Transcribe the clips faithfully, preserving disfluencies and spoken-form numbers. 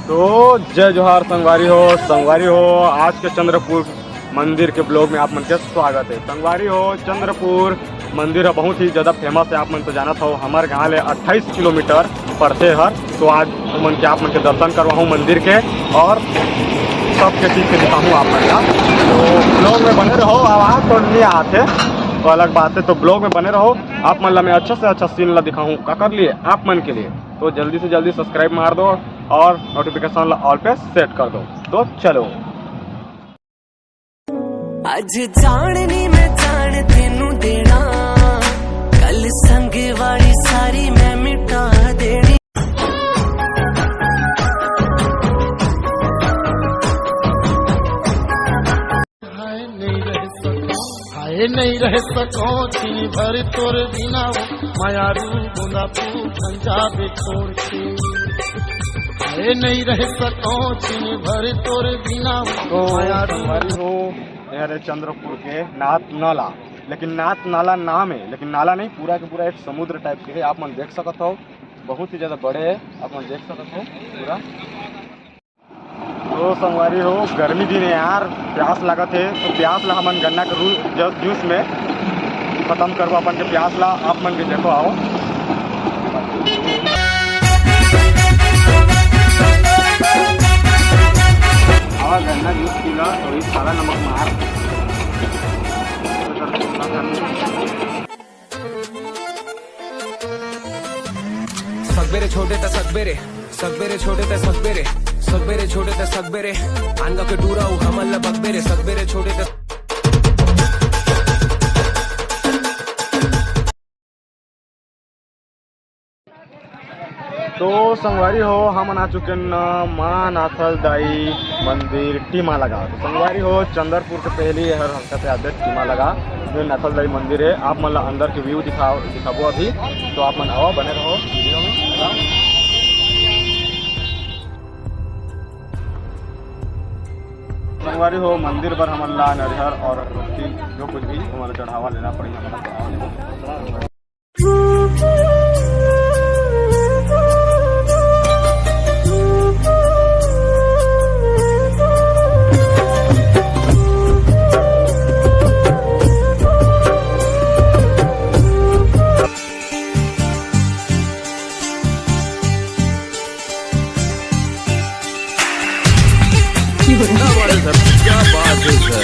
तो जय जोहार संगवारी हो, संगवारी हो, आज के चंद्रपुर मंदिर के ब्लॉग में आप मन के स्वागत है। संगवारी हो, चंद्रपुर मंदिर ह बहुत ही ज्यादा फेमस है, आप मन तो जानत हो, हमर गांव ले अट्ठाईस किलोमीटर पड़थे हर। तो आज मन के, आप मन के दर्शन करवाहूँ मंदिर के और सबके चीज के दिखाहूँ आप मन ला। तो ब्लॉग में बने रहो, आवाज तो नहीं आते, तो अलग बात है। तो ब्लॉग में बने रहो, आप मन ला मैं अच्छा से अच्छा सीन ला दिखाहूँ, काकर लिए, आप मन के लिए। तो जल्दी से जल्दी सब्सक्राइब मार दो और नोटिफिकेशन ला ऑल पे सेट कर दो। तो चलो। आज जान नी मैं जान तेनू देना, कल संग वाली सारी मैं मिटा देनी। हाय नहीं रह सको, हाय नहीं रह सको, छिन भर तोर बिना वो, मायारू बूंदा फूल खंजा बे छोड़ के। हाय नहीं रह सको, छिन भर तोर बिना वो, तो मायारू। संगवारी हो, ये हरे चंद्रपुर के नाथ नाला, लेकिन नाथ नाला नाम है, लेकिन नाला नहीं, पूरा के पूरा एक समुद्र टाइप के है। आप मन देख सकत हो, बहुत ही ज्यादा बड़े है, आप मन देख सकत हो पूरा। तो संगवारी हो, गर्मी दिन है यार, प्यास लागत है, तो प्यास ला हमन गन्ना के रू-, जू-, जूस में खत्म करबो अपन के प्यास ला। आप मन भी देखो, आओ। आवा गन्ना जूस पी ला, थोड़ी काला नमक मार। सगबेरे छोटे त सगबेरे, सगबेरे छोटे त सगबेरे, सगबेरे छोटे त सगबेरे, आंगा के डूरा उ हमन ल बगबेरे, सगबेरे छोटे त। तो संगवारी हो, हमन आ चुके न माँ नाथल दाई मंदिर टीमा लगा। तो संगवारी हो, चंदरपुर के पहली हर हल्का से आदत टीमा लगा, ये नाथल दाई मंदिर है। आप मन ला अंदर के व्यू दिखाओ, दिखाबो अभी। तो आप मन आवा, बने रहो वीडियो में। संगवारी हो, मंदिर बर हमन ला नरिहर और अगरबत्ती जो कुछ भी हमारा चढ़ावा लेना पड़ी, हमन ला चढ़ावा लेना। क्या बात है सर, क्या बात है सर।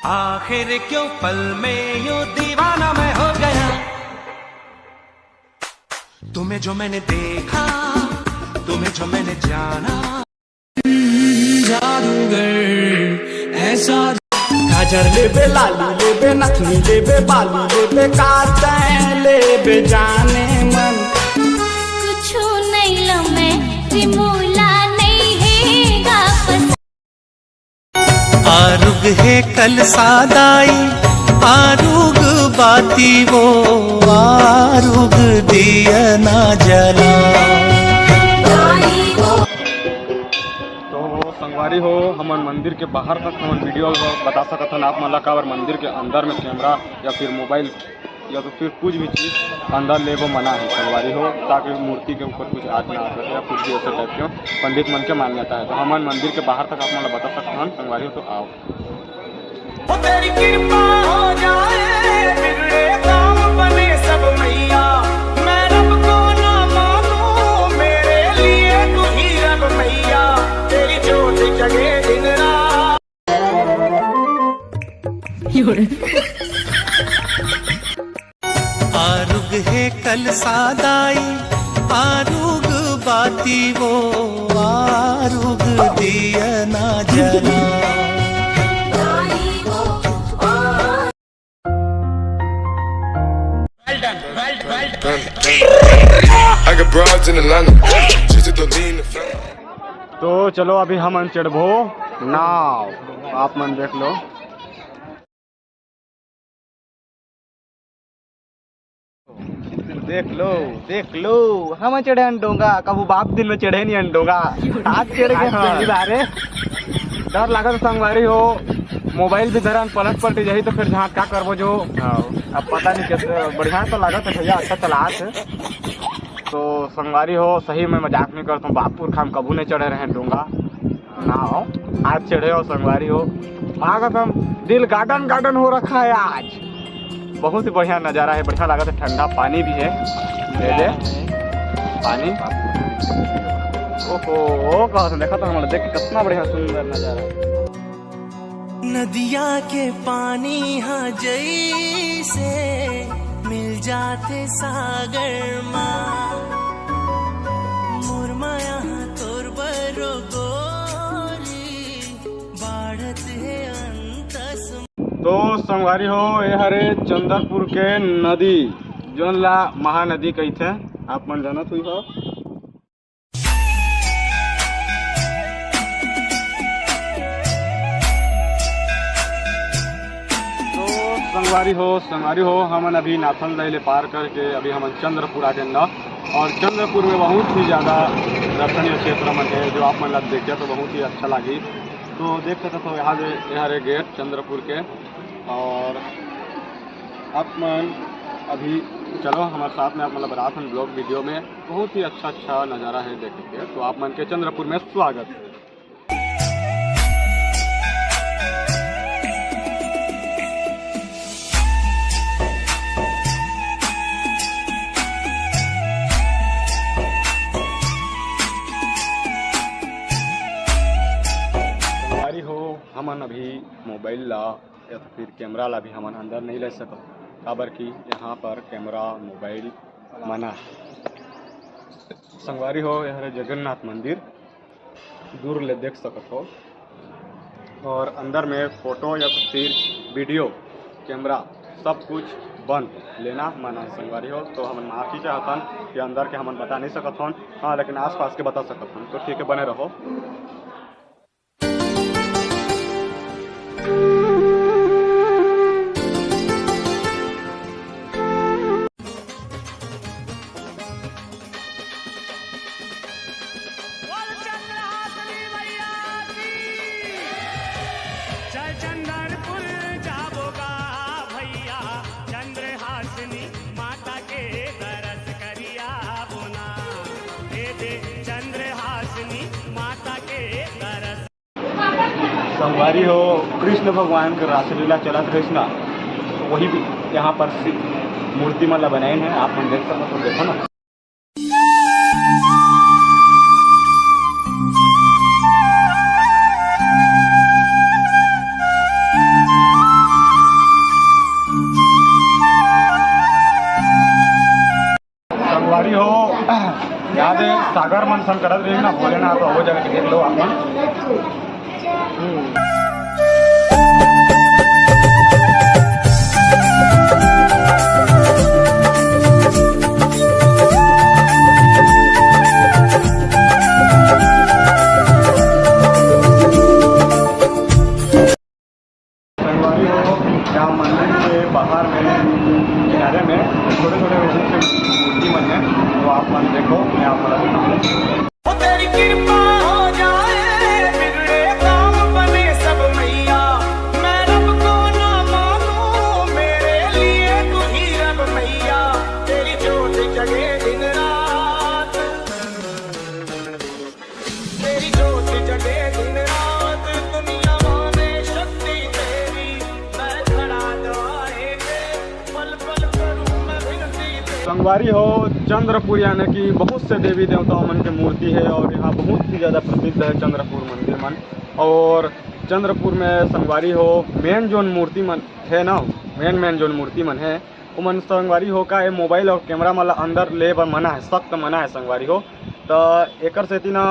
आखिर क्यों पल में यूं दीवाना मैं हो गया, तुम्हें जो मैंने देखा, तुम्हें जो मैंने जाना। जादूगर ऐसा। गाजर लेबे, लाली लेबे, नथनी लेबे, बाली लेबे, का तैं लेबे जाने मन। कुछु नहीं लो मैं, रिमूला नहीं है वापस। आरुग हे कल सादाई, आरुग बाती वो, आरुग दिया ना जला। तो संगवारी हो, हमन मंदिर के बाहर तक हमन वीडियो बता सकत हन आप मन ला, काबर मंदिर के अंदर में कैमरा या फिर मोबाइल या तो फिर कुछ भी चीज अंदर लेबो मना है संगवारी हो, ताकि मूर्ति के ऊपर कुछ हाथ ना आ सके या कुछ भी ऐसे टाइप के पंडित मन के मान्यता है। तो हमन मंदिर के बाहर तक आप मन ला बता सकत हन संगवारी हो, तो आओ। ओ तेरी कृपा हो जाए, बिगड़े काम बने सब मैया। मैं रब को ना मानूं, मेरे लिए तू ही रब मैया। तेरी ज्योत जगे दिन रात। आरुग हे कल सादाई, आरुग बाती वो, आरुग दिया ना जला। I got broads in Atlanta, just to lean the front. तो चलो, अभी हमन चढ़बो नाव, आप मन देख लो। देख लो, देख लो, हम चढ़े हन डोंगा, कभू बाप दिन में चढ़े नहीं हन डोंगा, आज चढ़ गए हन पहली बार। डर लागत संगवारी हो, मोबाइल भी धरन पलट पलट जाही तो फिर जहाँ का करबो जो। हाँ। अब पता नहीं कैसे, बढ़िया तो लागत है भैया, अच्छा चलात है। तो संगवारी हो, सही में मजाक नहीं करता हूँ, बागपुरखा में कभू नहीं चढ़े रहे डोंगा ना हो, आज चढ़े हो संगवारी हो। स्वागत हम, दिल गार्डन गार्डन हो रखा है आज। बहुत ही बढ़िया नज़ारा है, बढ़िया लागत है, ठंडा पानी भी है। दे दे पानी। ओहो, ओ कहत देखा तो हमारा देख के कितना बढ़िया सुंदर नज़ारा है। नदिया के पानी हा जैसे मिल जाते सागर मा, मोर माया तोर बरो गोरी, बाढ़त है अंतस। तो संगवारी हो, ये हरे चंद्रपुर के नदी, जोन ला महानदी कहिथे, आप मन जानत हुई हो। तो संगवारी हो, संगवारी हो, हमन अभी नाथल दई ले पार करके अभी हमन चंद्रपुर आगे न, और चंद्रपुर में बहुत ही ज़्यादा दर्शनीय क्षेत्र मन है, जो आप मन ला देखिए तो बहुत ही अच्छा लगी। तो देख सकते हो यहाँ दे, यहाँ रे गेट चंद्रपुर के, और आप मन अभी चलो हमारे साथ में, आप मतलब रात में ब्लॉग वीडियो में बहुत ही अच्छा अच्छा नज़ारा है देखे के, तो आप मन के चंद्रपुर में स्वागत है। संगवारी हो, हमन अभी मोबाइल ला या तो फिर कैमरा ला भी हमन अंदर नहीं ले सकत, काबर कि यहाँ पर कैमरा मोबाइल मना है। संगवारी हो, यह हरे जगन्नाथ मंदिर, दूर ले देख सकत हो, और अंदर में फोटो या तो फिर वीडियो कैमरा सब कुछ बंद, लेना मना है संगवारी हो। तो हमन माफी चाहतन कि अंदर के हमन बता नहीं सकत हन, हाँ, लेकिन आसपास के बता सकत हन। तो ठीक है, बने रहो। बोल चंद्रहासिनी मैया की। चल चंद्रपुर जाबो गा भैया, चंद्रहासिनी माता के दरस करिया बोना। दे दे चंद्रहासिनी माता के दरस। संगवारी हो, कृष्ण भगवान के रासलीला चलत रहिस ना, तो वही भी यहाँ पर शिव मूर्ति मन ला बनाइन हे, आप मन देख सकत हो, देखो ना। संगवारी हो, याद है, सागर मंथन करत रही ना भोलेनाथ, वो जगह के देख लो आप मन। संगवारी हो, यहाँ मंदिर के बाहर में, किनारे में छोटे छोटे रूप से मूर्ति मन है, तो आप मन देखो, मैं आप मन दिखाऊँ। ओ तेरी कृपा हो जाए, बिगड़े काम बने सब मैया। मैं रब को ना मानूं, मेरे लिए तू ही रब मैया। तेरी जोत जगे दिन रात। तेरी जोत जगे दिन रात, दुनिया माने शक्ति तेरी। मैं खड़ा द्वारे पे, पल पल करूं मैं विनती तेरी। संगवारी हो, चंद्रपुर यानी कि बहुत से देवी देवताओं मन के मूर्ति है और यहाँ बहुत ही ज़्यादा प्रसिद्ध है चंद्रपुर मंदिर मन। और चंद्रपुर में संगवारी हो, मेन जोन मूर्ति मन है ना, मेन मेन जोन मूर्ति मन है, ओमन संगवारी हो का ये मोबाइल और कैमरा मन ला अंदर ले बर मना है, सख्त मना है संगवारी हो। त एकर सेती ना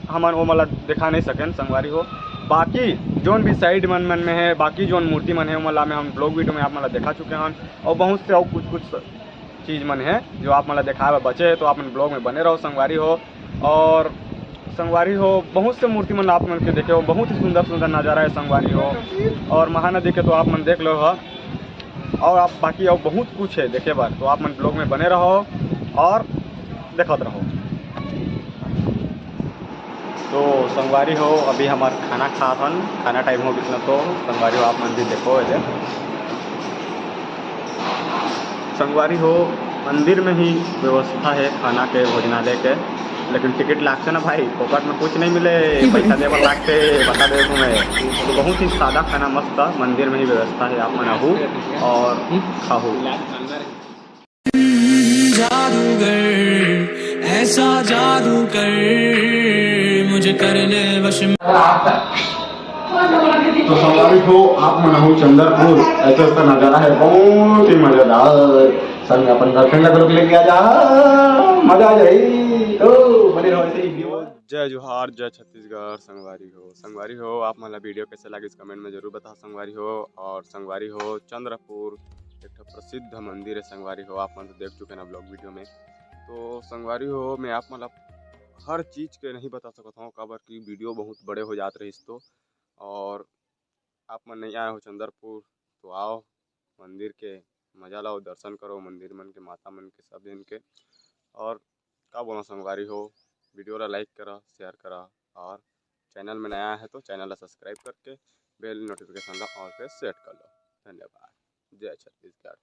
हमन ओमन ला दिखा नहीं सकेन संगवारी हो। बाकी जोन भी साइड मन मन में है, बाकी जोन मूर्ति मन है, ओमन ला मैं हम ब्लॉग वीडियो में आप मन ला दिखा चुके हन, और बहुत से और कुछ कुछ चीज मन है जो आप मन ला दिखाए बर बचे है, तो आप मन ब्लॉग में बने रहो संगवारी हो। और संगवारी हो, बहुत से मूर्ति मन आप मन के देखे हो, बहुत ही सुंदर सुंदर नज़ारा है संगवारी हो। और महानदी के तो आप मन देख लो हो, और आप बाकी और बहुत कुछ है देखे बर, तो आप मन ब्लॉग में बने रहो और देखत रहो। तो संगवारी हो, अभी हमार खाना खात हन, खाना टाइम हो गिस ना, तो संगवारी हो आप मन भी देखो एदे। संगवारी हो, मंदिर में ही व्यवस्था है खाना के, भोजनालय के, लेकिन टिकट लागथे ना भाई, फोकट में कुछ नहीं मिले, पैसा देवल लागथे, बता दे तुम्हें। तो बहुत ही सादा खाना, मस्त मंदिर में ही व्यवस्था है, आप मन आहू और खाहू। जादूगर, ऐसा जादू कर, मुझे कर ले वश। तो संगवारी हो, आप मन आहू चंद्रपुर, ऐसा ऐसा नजारा है, बहुत ही मजेदार। संग अपन गर्लफ्रेंड ला घलोक लेके आ जा, मजा आ जाही। तो बने रहो ऐसे ही। जय जोहार, जय छत्तीसगढ़। संगवारी हो, संगवारी हो, आप मन ला वीडियो कैसे लागिस, कमेंट में जरूर बता संगवारी हो। और संगवारी हो, चंद्रपुर एक ठो प्रसिद्ध मंदिर है संगवारी हो, आप मन तो देख चुके ना ब्लॉग वीडियो में। तो संगवारी हो, मैं आप मन ला हर चीज के नहीं बता सकत हूँ, काबर कि वीडियो बहुत बड़े हो जात रहिस तो। और आप मन नहीं आए हो चंद्रपुर, तो आओ, मंदिर के मजा लाओ, दर्शन करो मंदिर मन के, माता मन के, सब जन के। और का बोला संगवारी हो, वीडियो ला लाइक करा, शेयर करा, और चैनल में नया है तो चैनल ला सब्सक्राइब करके बेल नोटिफिकेशन ला ऑल पे सेट कर लो। धन्यवाद। जय छत्तीसगढ़।